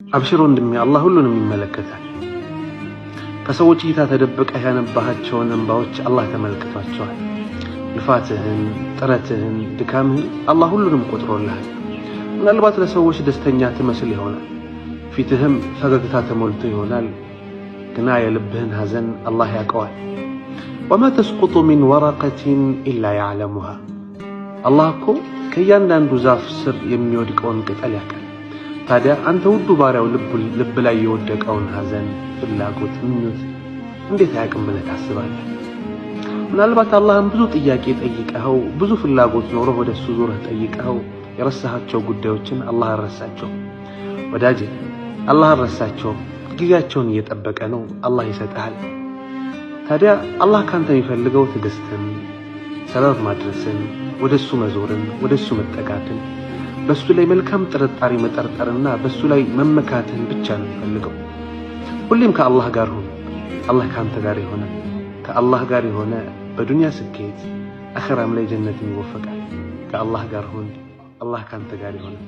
አብሽር ወንድሜ፣ አላህ ሁሉንም ይመለከታል። ከሰዎች እይታ ተደብቀህ ያነባሃቸውን እንባዎች አላህ ተመልክቷቸዋል። ልፋትህን፣ ጥረትህን፣ ድካምህን አላህ ሁሉንም ቆጥሮልሃል። ምናልባት ለሰዎች ደስተኛ ትመስል ይሆናል፣ ፊትህም ፈገግታ ተሞልቶ ይሆናል። ግና የልብህን ሐዘን አላህ ያውቀዋል። وما تسقط من ورقة إلا يعلمها። አላህ እኮ ከእያንዳንዱ ዛፍ ስር የሚወድቀውን ቅጠል ያውቃል። ታዲያ አንተ ውዱ ባሪያው ልብ ላይ የወደቀውን ሐዘን፣ ፍላጎት፣ ምኞት እንዴት አያውቅም ብለህ ታስባለህ? ምናልባት አላህን ብዙ ጥያቄ ጠይቀኸው፣ ብዙ ፍላጎት ኖሮህ ወደ እሱ ዞረህ ጠይቀኸው የረሳሃቸው ጉዳዮችን አላህ አልረሳቸውም። ወዳጄ፣ አላህ አልረሳቸውም። ጊዜያቸውን እየጠበቀ ነው። አላህ ይሰጥሃል። ታዲያ አላህ ካንተ የሚፈልገው ትዕግስትን፣ ሰበብ ማድረስን፣ ወደ እሱ መዞርን፣ ወደ እሱ መጠጋትን፣ በእሱ ላይ መልካም ጥርጣሬ መጠርጠርና በእሱ ላይ መመካትን ብቻ ነው የሚፈልገው። ሁሌም ከአላህ ጋር ሁን፣ አላህ ከአንተ ጋር የሆነ፣ ከአላህ ጋር የሆነ በዱንያ ስኬት አኸራም ላይ ጀነትን ይወፈቃል። ከአላህ ጋር ሁን፣ አላህ ከአንተ ጋር ይሆናል።